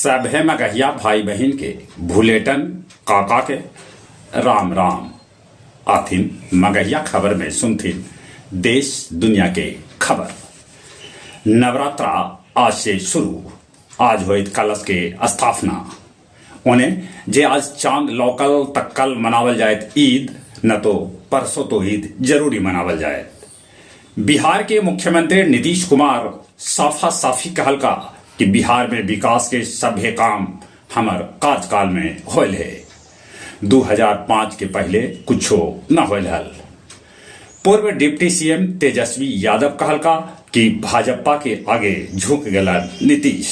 सभे मगहिया भाई बहिन के भुलेटन काका के राम राम। आथिन मगहिया खबर में सुनथिन देश दुनिया के खबर। नवरात्रा आज से शुरू, आज होयत कलश के स्थापना। ओने जे आज चांद लौकल त कल मनावल जायत ईद, न तो परसों तो ईद जरूरी मनावल जायत। बिहार के मुख्यमंत्री नीतीश कुमार साफा साफी कहलका कि बिहार में विकास के सभे काम हमर कार्यकाल में होयल हे। 2005 के पहले कुछो न होयल हल। पूर्व डिप्टी सीएम तेजस्वी यादव कहलका कि भाजपा के आगे झुक गेलन नीतीश।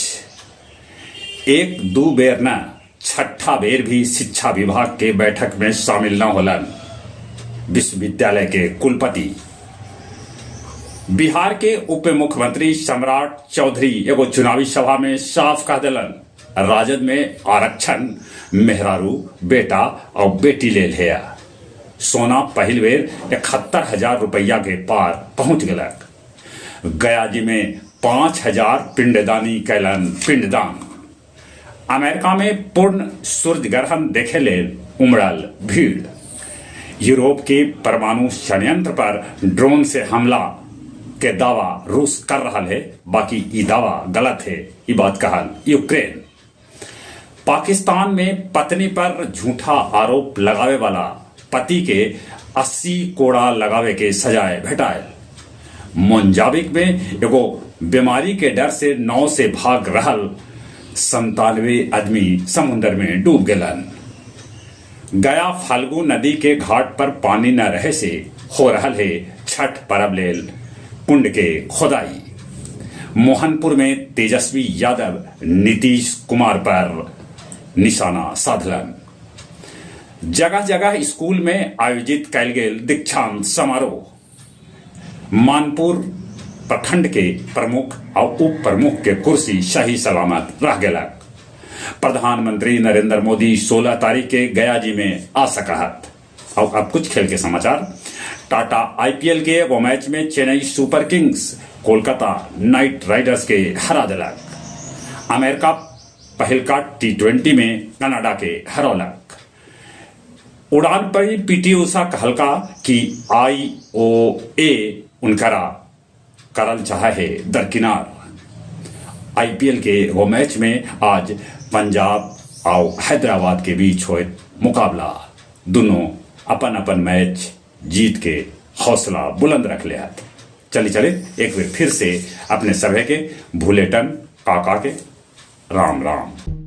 एक दू बेर न छठा बेर भी शिक्षा विभाग के बैठक में शामिल न होलन विश्वविद्यालय के कुलपति। बिहार के उप मुख्यमंत्री सम्राट चौधरी एगो चुनावी सभा में साफ कह देलन, राजद में आरक्षण मेहरारू, बेटा और बेटी लेल हेया। सोना पहिल बेर 71,000 रुपया के पार पहुंच गलक। गया जी में 5,000 पिंडदानी कैलन पिंडदान। अमेरिका में पूर्ण सूर्य ग्रहण देखे लेल उमड़ल भीड़। यूरोप के परमाणु संयंत्र पर ड्रोन से हमला के दावा रूस कर रहा है, बाकी ई दावा गलत है, ई बात कहल यूक्रेन। पाकिस्तान में पत्नी पर झूठा आरोप लगावे वाला पति के 80 कोड़ा लगावे के सजाए भेटायल। मोजाम्बिक में एगो बीमारी के डर से नाव से भाग रहल 97 आदमी समुन्द्र में डूब गेलन। गया फाल्गु नदी के घाट पर पानी न रहे से हो रहल है छठ परब लेल कुंड के खोदाई। मोहनपुर में तेजस्वी यादव नीतीश कुमार पर निशाना साधलन। जगह जगह स्कूल में आयोजित कैल गेल दीक्षांत समारोह। मानपुर प्रखंड के प्रमुख और उप प्रमुख के कुर्सी सही सलामत रह गेलक। प्रधानमंत्री नरेंद्र मोदी 16 तारीख के गया जी में आ सकहत। और अब कुछ खेल के समाचार। टाटा आईपीएल के एगो मैच में Chennai super kings Kolkata knight riders के हरा दिलक। अमेरिका पहिलका टी20 में कनाडा के हरौलक। उड़ान पर पीटी उषा कहलका कि आईओए उनकरा करल चाहे है दरकिनार। आईपीएल के वो मैच में आज पंजाब और हैदराबाद के बीच होए मुकाबला। दोनों अपन अपन मैच जीत के हौसला बुलंद रख ले हत। चले चले एक बार फिर से अपने सभे के भूलेटन काका के राम राम।